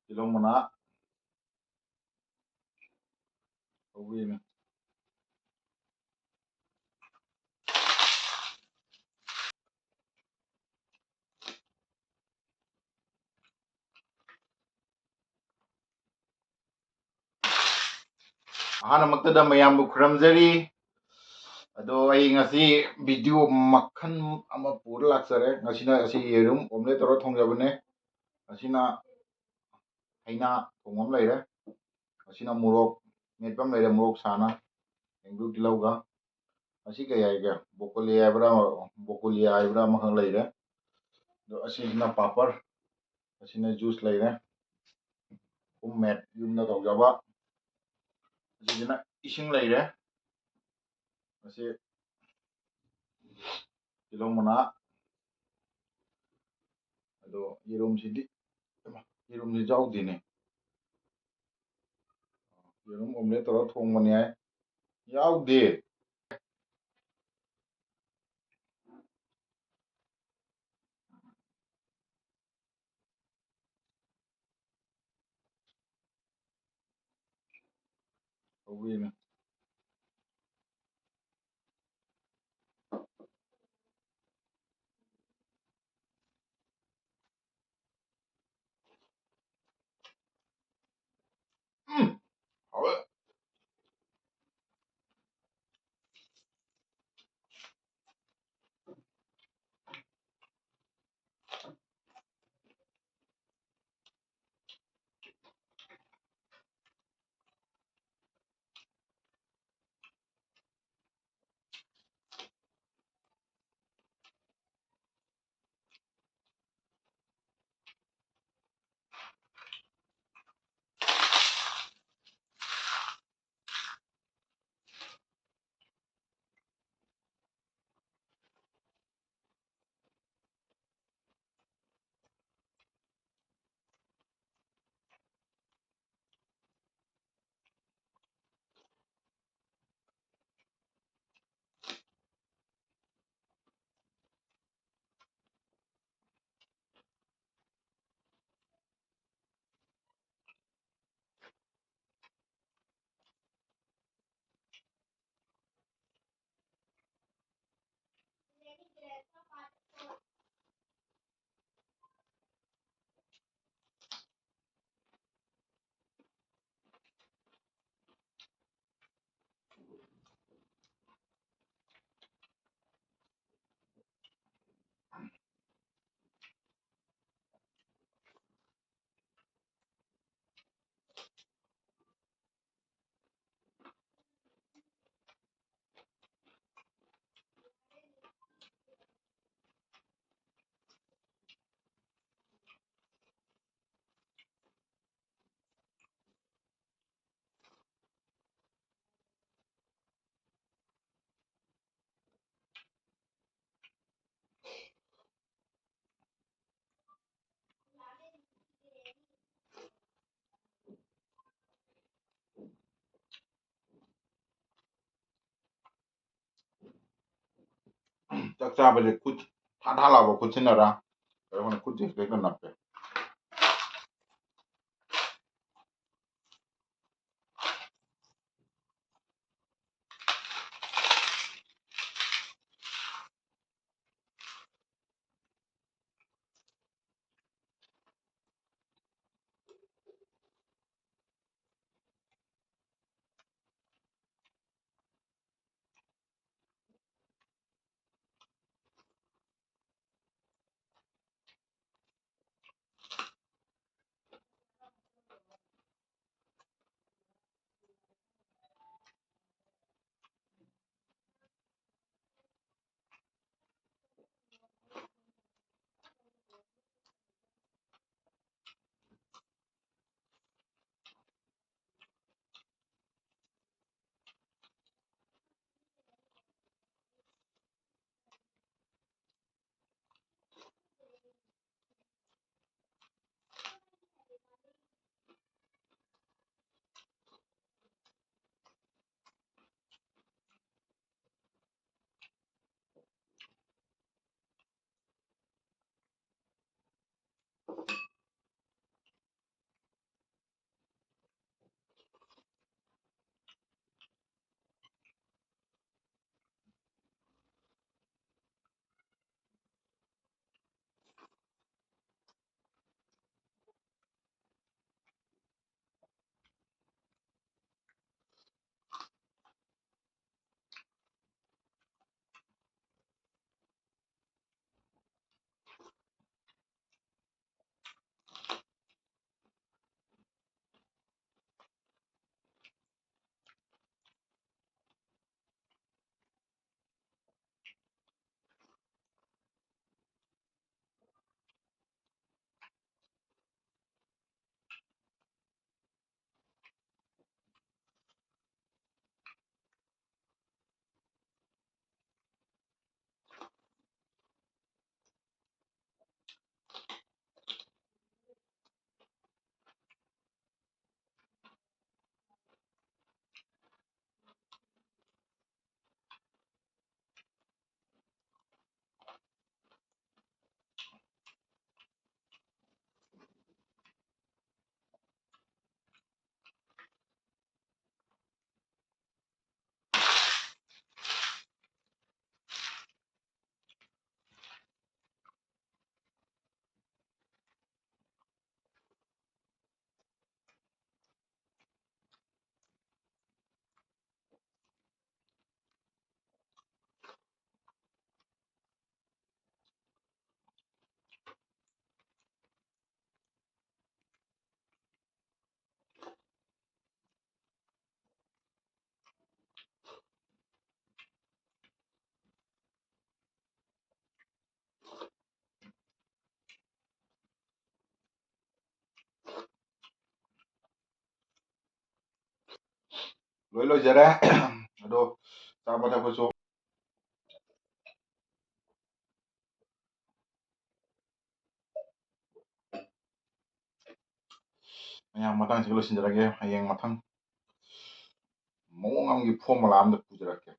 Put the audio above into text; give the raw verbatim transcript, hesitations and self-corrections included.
ꯇꯤꯜꯍꯧ ꯃꯅꯥ, ꯁꯧꯒ꯭ꯔꯤꯅ꯫ ꯑꯍꯥꯟꯕꯃꯛꯇꯗ ꯃꯌꯥꯝꯕꯨ ꯈꯨꯔꯨꯝꯖꯔꯤ꯫ ꯑꯗꯣ ꯑꯩ ꯉꯁꯤ video ꯃꯈꯜ ꯑꯃ ꯄꯨꯔ ꯂꯥꯛꯆꯔꯦ꯫ ꯉꯁꯤꯅ ꯑꯁꯤ ꯌꯦꯔꯨꯝ omelette ꯇꯧꯔ ꯊꯣꯡꯖꯕꯅꯦ꯫ ꯉꯁꯤꯅ ꯍꯩꯅꯥ ꯊꯣꯡꯕ ꯑꯃ ꯂꯩꯔꯦ꯫ ꯉꯁꯤꯅ ꯃꯣꯔꯣꯛ ꯃꯦꯠꯄ ꯑꯃ ꯂꯩꯔꯦ, ꯃꯣꯔꯣꯛ ꯁꯥꯅ, ꯂꯦꯡꯗ꯭ꯔꯨ ꯇꯤꯜꯍꯧꯒ꯫ ꯉꯁꯤ ꯀꯩ ꯍꯥꯏꯒꯦ, ꯕ꯭ꯔꯣꯀꯣꯂꯤ ꯍꯥꯏꯕ꯭ꯔꯥ, ꯕ꯭ꯔꯣꯀꯣꯂꯤ ꯍꯥꯏꯕ꯭ꯔꯥ ꯑꯃꯈꯛ ꯂꯩꯔꯦ꯫ ꯑꯗꯣ ꯑꯁꯤꯁꯤꯅ ꯄꯥꯄꯔ, ꯑꯁꯤꯅ juice ꯂꯩꯔꯦ꯫ Home made, ꯌꯨꯝꯗ ꯇꯧꯖꯕ꯫ ꯑꯁꯤꯁꯤꯅ ꯏꯁꯤꯡ ꯂꯩꯔꯦ꯫ ꯑꯁꯤ ꯇꯤꯜꯍꯧ ꯃꯅꯥ꯫ ꯑꯗꯣ ꯌꯦꯔꯨꯝꯁꯤꯗꯤ, ꯌꯦꯔꯨꯝꯁꯤ ꯌꯥꯎꯗꯦꯅꯦ꯫ ꯌꯦꯔꯨꯝ omelette ꯇꯧꯔ ꯊꯣꯡꯕꯅꯤ ꯍꯥꯏ, ꯌꯥꯎꯗꯦ꯫ ꯁꯧꯒ꯭ꯔꯤꯅ꯫ ꯎꯝ, ꯍꯥꯎꯋꯦ꯫ ꯆꯥꯕꯁꯦ ꯈꯨꯠ ꯊꯥ ꯊꯥ ꯂꯥꯎꯕ ꯈꯨꯠꯁꯤꯟꯅꯔ ꯀꯩꯅꯣ ꯈꯨꯠꯁꯦ ꯍꯦꯛꯇ ꯅꯞꯄꯦ꯫ ꯂꯣꯏ ꯂꯣꯏꯖꯔꯦ꯫ ꯑꯗꯣ ꯆꯥꯕ ꯊꯛꯄꯁꯨ ꯃꯌꯥꯝ ꯃꯇꯥꯡꯁꯤꯒ ꯂꯣꯏꯁꯤꯟꯖꯔꯒꯦ꯫ ꯍꯌꯦꯡ ꯃꯊꯪ ꯃꯑꯣꯡ ꯑꯃꯒꯤ ꯐꯣꯔꯃꯨꯂꯥ ꯑꯃꯗ ꯄꯨꯖꯔꯛꯀꯦ꯫